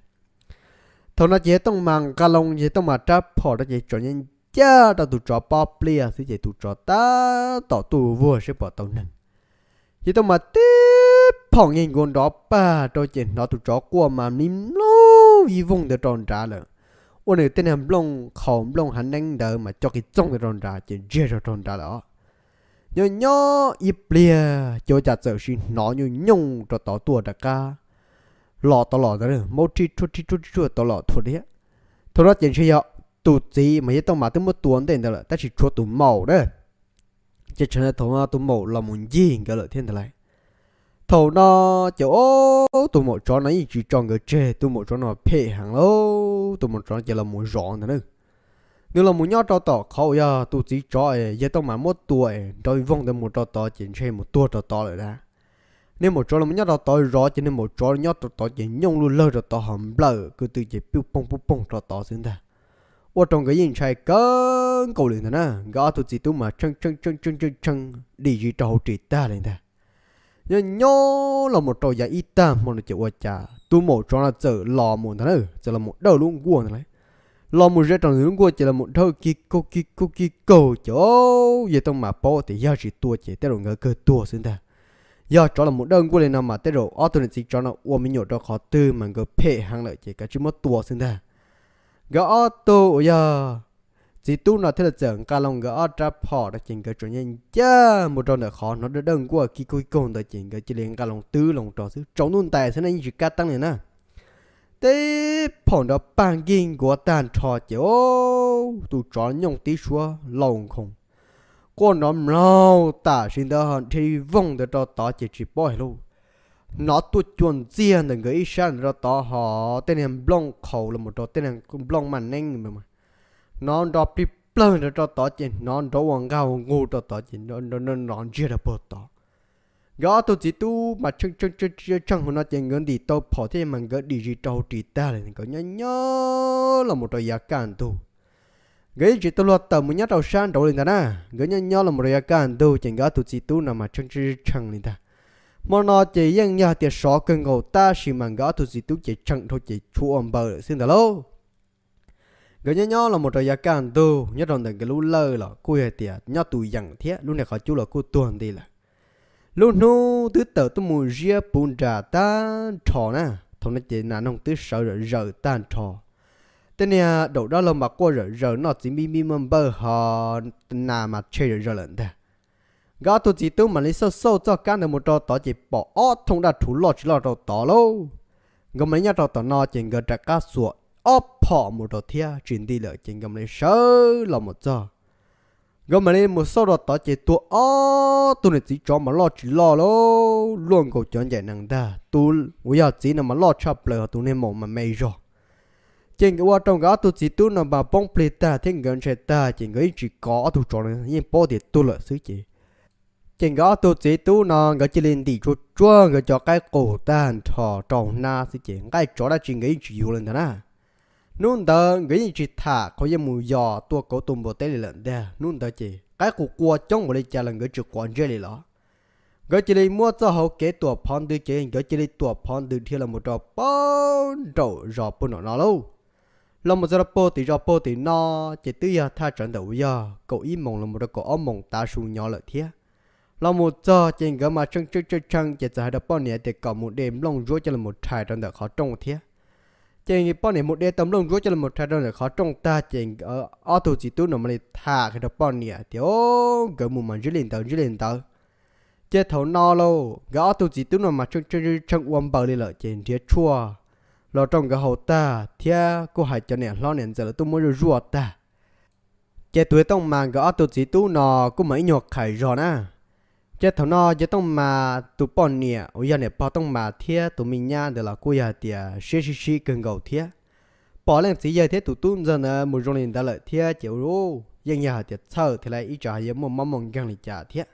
Thaum no ces yawg Tooj Mas nqa loo yawg Tooj Mas rab phom rau ces tsom nyaj ncaj rau tus tsov pob pliaj xwb ces tus tsov tab tom tuaj vuag seb puas tau neeg. Yawg Tooj Mas tib phom nkeeg nkuav nrov pag rau ces hnov tus tsov quaj mas mli mloog ib voog ntawd rau nrad lawm. Ua nws tej niag nplooj qhaus nplooj hav neeb ntawd mas co qis txoog ntawd rau nrad ces ntsiag zog rau nrad lawm os. Nyob nyob ib pliag ces ua cas txawm sim hnov nyooj nyooj rau tod tuaj rov qab los tod los ntawd, maub rhij rhuaj rhij rhuaj rhij rhuaj tod los thuam thiab. Thaum no ces ntshe yog tus txiv mas yawg Tooj Mas twb muab tua ntej ntawd lawm tab sis tshuav tus maum na. Ces tseem thaum no tus maum los mus ncig nkawd lawm thiab ntag lauj. Thaum no ces tus maum tsov no yeej tsis tso nkawd tseg, tus maum tsov no phem heev lauj, tus maum tsov no ces los mus zov ntag na. Nws los mus nyob rau tom qhov uas yog tus txiv tsov es yawg Tooj Mas muab tua es nrov ib voog ntawd mus rau tod ces ntshe mus tuag rau tod lawm na. Niag maum tsov los mus nyob rau tod zov ces niag maum tsov nyob rau tod ces nyooj lug lawg rau tod ho nplawm ko tw ces pub poog pub poog rau tod xwb ntag. Ua rau nkawd yeej ntshai kawg nkaus li ntag na, nkawd ob tug txiv tub mas tshee tshee tshee tshee tshee dim zis rau hauv ris tag li ntag. Nyob nyob los mus rau yav ib tag hmo no ces ua cas tus maum tsov no txawm los mus ntag na, txawm los mus dawj lub nkuaj ntag lauj. Los mus ze rau nws lub nkuaj ces los mus dawj kig kaug kig kaug kig kaug ces yawg Tooj Mas paub tias yog tsis tua ces tej zaum nkawd kawg tuag xwb ntag. Yog tsov los mus dawj nkuaj li no mas tej zaum ob tug niam txiv tsov no ua me nyuam rau qhov twg mas nkawd phem heev lawm ces kav tsij muab tua xwb ntag. Nkawd ob tug uas yog txiv tub no thiaj li txawm nqa loo nkawd ob rab phom no ces nkawd tsom nyaj ncaj mus rau ntawm qhov hnov dawj dawj nkuaj kig kaug kig kaug ntawd ces nkawd cia li nqa loo twb loo rau xwb, tsaus ntuj ntais xwb na yeej tsis kam teeb li na. Tib phom nrov pag nkig nkuav tag nrho ces tus tsov nyooj tib suab laus nkhoos, quaj nrov mlaug tam sim ntawd ho dhia voog ntawd rau tod ces tsis paub hais lauj. Hnov tuaj cua ntxiag ntawm nkawd ib sab ntawd rau tod ho tej niag nplooj qhaus los mus rau tej niag nplooj maj neeb ntawd, hnov nrov plig plawg ntawd rau tod ces hnov nrov ua nqag ua nqug rau tod ces nrov ntsiag rau puag tod. Nkawd ob tug txiv tub mas tshee tshee tshee tshee hauv no ces nkawd ntim tau phom thiab mas nkawd dim zis rau hauv ris tag li, nkawd nyob nyob los mus rau yav kaj ntug. Nkawd yeej tsis tau luag tawm mus nyob rau sab nraud li ntag na, nkawd nyob nyob los mus rau yav kaj ntug ces nkawd ob tug txiv tub no mas tshee tshee tshee li ntag. Hmo no ces yeej yog tias sov kawg nkaus tab sis mas nkawd ob tug txiv tub ces tshee dhau ces tshuav ua npaws lawm xwb ntag lauj. Nkawd nyob nyob los mus rau yav kaj ntug nyob rau ntawm nkawd lub lawj los kuj yog tias nyob tus yeem thiab lub niag qhov cub los kuj tuag nti lawm. Lub hnub twb tawm tuaj mus ziab puv nras tag nrho na, thaum no ces nas noog twb sawv zawm zawm tag nrho. Tej niag daum dab laug mas quaj zawm zawm noj txiv npib npib npawj npawj ho nas mas tshe zawm zawm lawm ntag. Nkawd ob tug txiv tub mam li xauj xauj txoj kab ntawd mus rau tod ces pom ob thooj daj rhuv loj tsis loj rau tod lauj. Nkawd mam li nyob rau tom no ces nkawd rov qab xuas ob phom mus rau thiab tsis nti lawm ces nkawd mam li sawv los mus txog. Nkawd mam li mus xauj rau tod ces tua ob tug niam txiv tsov mas loj tsis loj lauj, luaj nkaus cov ncaim nees ntag. Tus uas yog txiv no mas loj tshaj plaws ho tus niag maum mas me zog. Ces nkawd ua rau nkawd ob tug txiv tub no mas poob plig tag thiab nkawd ntshai tag ces nkawd yeej tsis kov ob tug tsov no, yeej paub tias tuag lawm xwb ces. Ces nkawd ob tug txiv tub no nkawd cia li ntim tsuag tsuag nkawd cov qaib qus tag nrho rau hnab xwb ces nqaij tsov dab tsi nkawd yeej tsis yuav li ntawd na. Hnub ntawd nkawd yeej tsis tham qhov yeej mus yos tua kauv tua npua teb li lawm ntag. Hnub ntawd ces qaib qus qua coob npaum li cas los nkawd tsis quav ntsej li los. Nkawd cia li muab txoj hauv kev tuam phov ntws ces nkawd cia li tuam phov ntws dhia los mus rau pag nraum zos puag nram no lauj. Los mus txog rau puag tim zos puag tim no ces twb yog thaj tsam ntawm uas yog kaum ib moos los mus rau kaum ob moos tav su nyob lawm thiab. Los mus txog ces nkawd mas tshee tshee tshee ces txawm hais rau poj niam tias kom mus de nplooj ntsuab coj los rhais rau ntawm qhov rooj thiab. Ces poj niam mus de tau nplooj ntsuab coj los rhais rau ntawm qhov rooj tag ces ob tug txiv tub no mam li tham qhia rau poj niam tias nkawd mus mas ntsib li ntawd ntsib li ntawd. Ces thaum no lauj nkawd ob tug txiv tub no mas tshee tshee tshee ua npaws li lawm ces nrhiav tshuaj los rau nkawd haus tag thiab kuj hais cov niam hlob niam ntxawm lawv tuaj muab zuaj zuaj tag. Ces tus yawg Tooj Mas nkawd ob tug txiv tub no kuj mam ib nyuag qhais zog na. Ces thaum no yawg Tooj Mas tus poj niam uas yog niam pog Tooj Mas thiab tus me nyab ntawd los kuj yog hais tias siab sib sib kawg nkaus thiab. Pom leej txiv yawg thiab tus tub ntxawg ntawd mus zoo li ntawd lawm thiab ces yeej yog hais tias txhawj thiab ib tsam yuav muaj mob muaj nkeeg li cas thiab.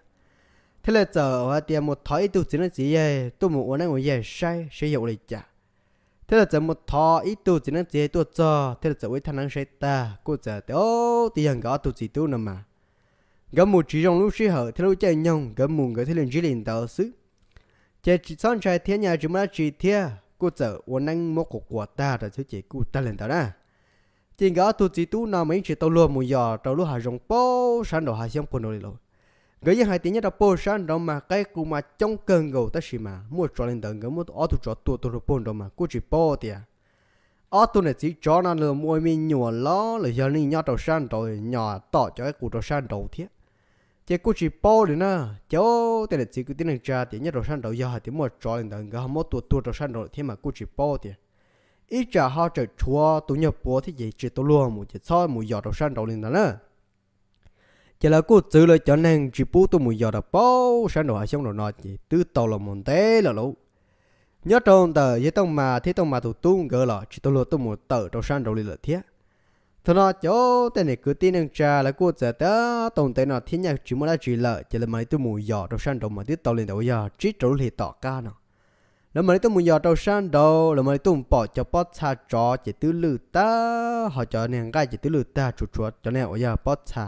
Thiaj li txawm hais tias mus thov ib tug txiv neeb txiv yaig tuaj mus ua neeb ua yaig saib saib yog ua li cas. Thiaj li txawm mus thov ib tug txiv neeb txiv yaig tuaj txog thiaj li txawm ua ib thaj neeb saib tag kuj txawm tias twb yog nkawd ob tug txiv tub no mas nkawd mus tsis zoo lub sij hawm thiab lub caij nyoog nkawd mus nkawd thiaj li ntsib li ntawd xwb. Ces tsis txhob ntshai thiab nyaj tsis muaj dab tsi thiab kuj txawm ua neeb muab quas quas tag rau xwb ces kuj tag li ntawd na. Ces nkawd ob tug txiv tub no mas yeej tsis tau luag mus yos rau lub hav zoov puag sab nraud hav xyoob puag nraud li lauj. Nkawd yeej hais tias nyob rau puag sab nraud mas qaib qus mas coob kawg nkaus tab sis mas muaj tsov li ntawd nkawd muab ob tug tsov tua tuag rau puag nraud mas kuj tsis paub tias ob tug niam txiv tsov no los mus ua me nyuam los los yog li nyob rau sab nraud nyos tom cov qaib qus rau sab nraud thiab. Ces kuj tsis paub li na. Ces tej niam txiv kwv tij neej tsa tias nyob rau sab nraud yog hais tias muaj tsov li ntawd nkawd ho muab tua tuag rau sab nraud thiab mas kuj tsis paub tias ib tsam ho tseem tshuav tus nyuag puav thiab ces tsis tau luag mus ces txhob mus yos rau sab nraud li ntawd na. Ces lawv kuj txwv lawv cov neeg tsis pub tuaj mus yos rau puag sab nraud hav xyoob nraud no ces twb tau los mus ntev lawm lauj. Nyob rau ntawm yawg Tooj Mas thiab Tooj Mas tus tub nkawd los tsis tau luag tuaj mus tawm rau sab nraud li lawm thiab. Thaum no cov tej niam kwv tij neej tsa lawv kuj txawm tias tau ntev no thiab nyaj tsis muaj dab tsi lawm ces lawv mam li tuaj mus yos rau sab nraud mas twb tau li ntawd uas yog tsib rau lub hlis tom qab no. Lawv mam li tuaj mus yos rau sab nraud lawv mam li tuaj mus pom cov pob txha tsov ces twb lwj tag ho cov niag nqaij ces twb lwj tag tsuas tshuav cov niag uas yog pob txha.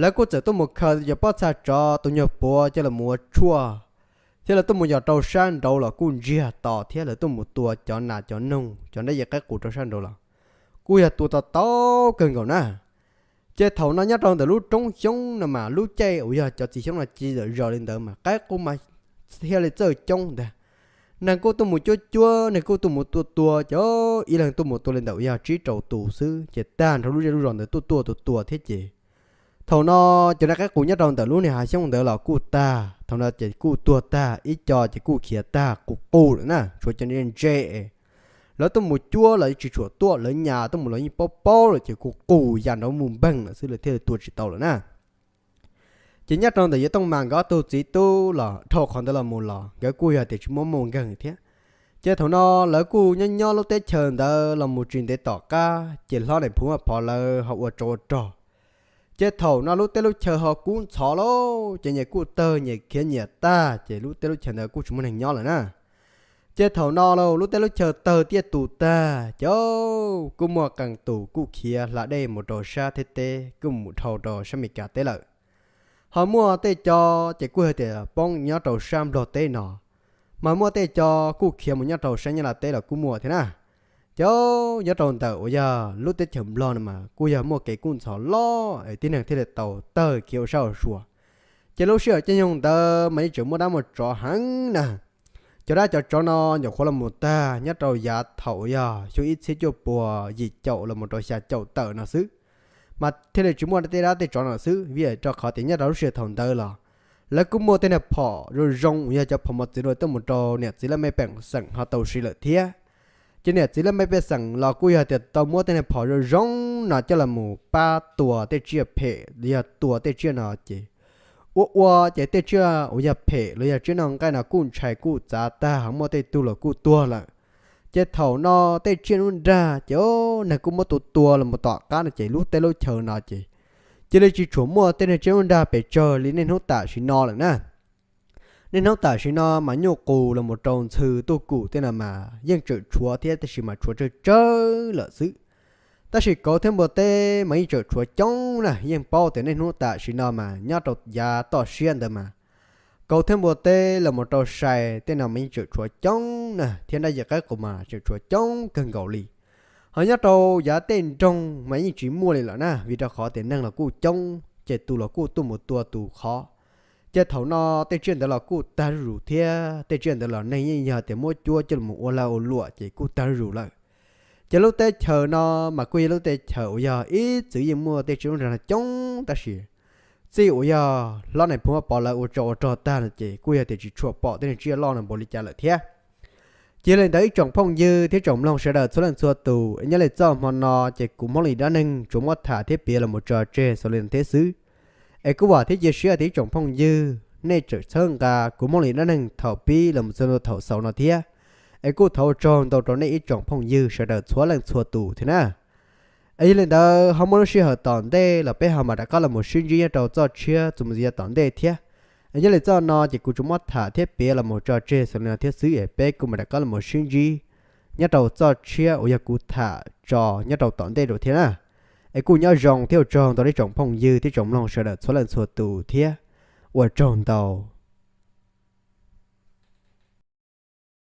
Lawv kuj txawm tuaj mus khaws cov pob txha tsov tus nyuag puav coj los ua tshuaj, thiab lawv tuaj mus yos rau sab nraud los kuj ntsiag to thiab lawv tuaj mus tua cov nas cov noog cov nrab yev qaib qus rau sab nraud los kuj yog tua to tau kawg nkaus na. Ces thaum no nyob rau ntawm lub roob xyoob no mas lub caij uas yog cov txiv xyoob no ci zawm zaws li ntawd mas qaib qus mas thiaj li txawj coob ntag. Neeg kuj tuaj mus cuab cuab neeg kuj tuaj mus tua tua ces ib leeg tuaj mus tua li ntawm uas yog tsib rau tus xwb ces tag nrho lub zej lub zos ntawd tuaj tuaj tua tua thiab ces thaum no cov niag qaib qus nyob rau ntawm lub niag hav xyoob ntawd los kuj tag, thaum no ces kuj tuag tag, ib co ces kuj khiav tag qus qus lawm na, tshuav cov niag ntse. Lawv tuaj mus cuab los tsis tshua tuaj, lawv nyas tuaj mus los yeej paub paub lawm ces kuj qus ya nraud mus npeeg lawm xwb lawv thiaj li tua tsis tau lawm na. Ces nyob rau ntawm yawg Tooj Mas nkawd ob tug txiv tub los dhau qhov ntawd los mus los nkawd kuj yog tias tsis muaj mob nkeeg thiab. Ces thaum no lawv kuj nyob nyob lub teb chaws ntawd los mus tsis ntev tom qab ces hlob niam phub Vaj Phov lawv ho ua tsov ua rog. Ces thaum no lub teb lub chaws ho kub ntxhov lauj, ces nyias kuj tawg nyias khiav nyias tag ces lub teb lub chaws ntawd kuj tsis muaj neeg nyob lawm na. Ces thaum no lauj lub teb lub chaws tawg tiaj tus tag ces kuj muaj qee tus kuj khiav hla dej mus rau sab Thaib teb kuj mus dhau rau sab Amelikas teb lawm. Ho muaj tej co ces kuj hais tias poob nyob rau sab Nplog teb no, mas muaj tej co kuj khiav mus nyob rau sab Nyab Laj teb los kuj muaj thiab na. Ces nyob rau ntawm uas yog lub teb chaws Nplog no mas kuj yog muaj kev kub ntxhov loj es tib neeg thiaj li tau tawg kev ua sab ua sua. Ces lub sij hawm caij nyoog ntawd mas yeej tseem muaj dab muaj tsov heev na. Cov dab cov tsov no nyuam qhuav los mus tag nyob rau yav thaum uas yog xyoo ib txhiab cuaj puas yim caum los mus rau xya caum tawm no xwb, mas thiaj li tsis muaj tej dab tej tsov no xwb, vim rau qhov tias nyob rau lub sij hawm thaum ntawd los lawv kuj muaj tej niag phom zoo zoo uas yog cov phom mos txwv tuaj mus rau niam txiv laj mej pej xeem ho tau siv lawm thiab. Ces niam txiv laj mej pej xeem los kuj yog tias tau muab tej niag phom zoo zoo no coj los mus pab tua tej tsiaj phem los yog tua tej tsiaj no ces ua ua ces tej tsiaj uas yog phem los yog tsiaj noj nqaij no kuj ntshai kuj txav tag ho muaj tej tug los kuj tuag lawm. Ces thaum no tej tsiaj nruab nrag ces neeg kuj muab tua tua los mus tom qab no ces lub teb lub chaw no ces cia li tsis tshua muaj tej niag tsiaj nruab nrag pes tsawg li niaj hnub tam sim no lawm na. Niaj hnub tam sim no mas nyuj qus los mus rau ntxhw tuj kum tej no mas yeej tseem tshuav thiab tab sis mas tshuav tsawg tsawg lawm xwb. Tab sis kauv thiab npua teb mas yeej tseem tshuav coob na, yeej paub tias niaj hnub tam sim no mas nyob rau yav toj siab ntawd mas kauv thiab npua teb los mus rau sai tej no mas yeej tseem tshuav coob na, thiab dab yim qaib qus mas tseem tshuav coob kawg nkaus li. Ho nyob rau yav tej nroog mas yeej tsis muaj li lawm na, vim rau qhov tias neeg los kuj coob ces tus los kuj tuaj mus tua tus qhov. Ces thaum no tej tsiaj ntawd los kuj tag zuj zus thiab, tej tsiaj ntawd los neeg yeej yog tias muab cuab coj los ua lag ua luam ces kuj tag zuj zus lawm. Ces lub teb chaws no mas kuj yog lub teb chaws uas yog ib txwm yeej muaj tej tsiaj nruab nrag no coob tab sis txij uas yog hlob Nais Phoo Vaj Pov lawv ua tsov ua rog tag no ces kuj yog tias tsis tshua pom tej niag tsiaj loj no npaum li cas lawm thiab. Ces yog li ntawd ib tsoom phooj ywg thiab tsoom mloog sawv daws txhua leej txhua tus, nyob li txoj hmo no ces kuv Hmoob Lis Dab Neeg tsuas muab tham thiab piav los mus tso tseg xaus li no thiab xwb. Es kuj vam thiab cia siab tias ib tsoom phooj ywg nej tseem txhawb nqa kuv Hmoob Lis Dab Neeg thaum pib los mus txog thaum xaus no thiab. Es kuj thov ua tsaug ntau rau nej ib tsoom phooj ywg sawv daws txhua leej txhua tus thiab na. Es yog li ntawd ho muaj lub sij hawm tom ntej los peb ho mam rov qab los mus sib ntsib nyob rau txoj tshiab txuas mus yav tom ntej thiab. Es nyob li txoj no ces kuv tsuas muab tham thiab piav los mus tso tseg xaus li no thiab xwb es peb kuj mam rov qab los mus sib ntsib nyob rau txoj tshiab uas yog kuv tham tso nyob rau tom ntej rau thiab na. Es kuj nyob zoo thiab ua tsaug ntau rau ib tsoom phooj ywg thiab tsoom mloog sawv daws txhua leej txhua tus thiab. Ua tsaug ntau.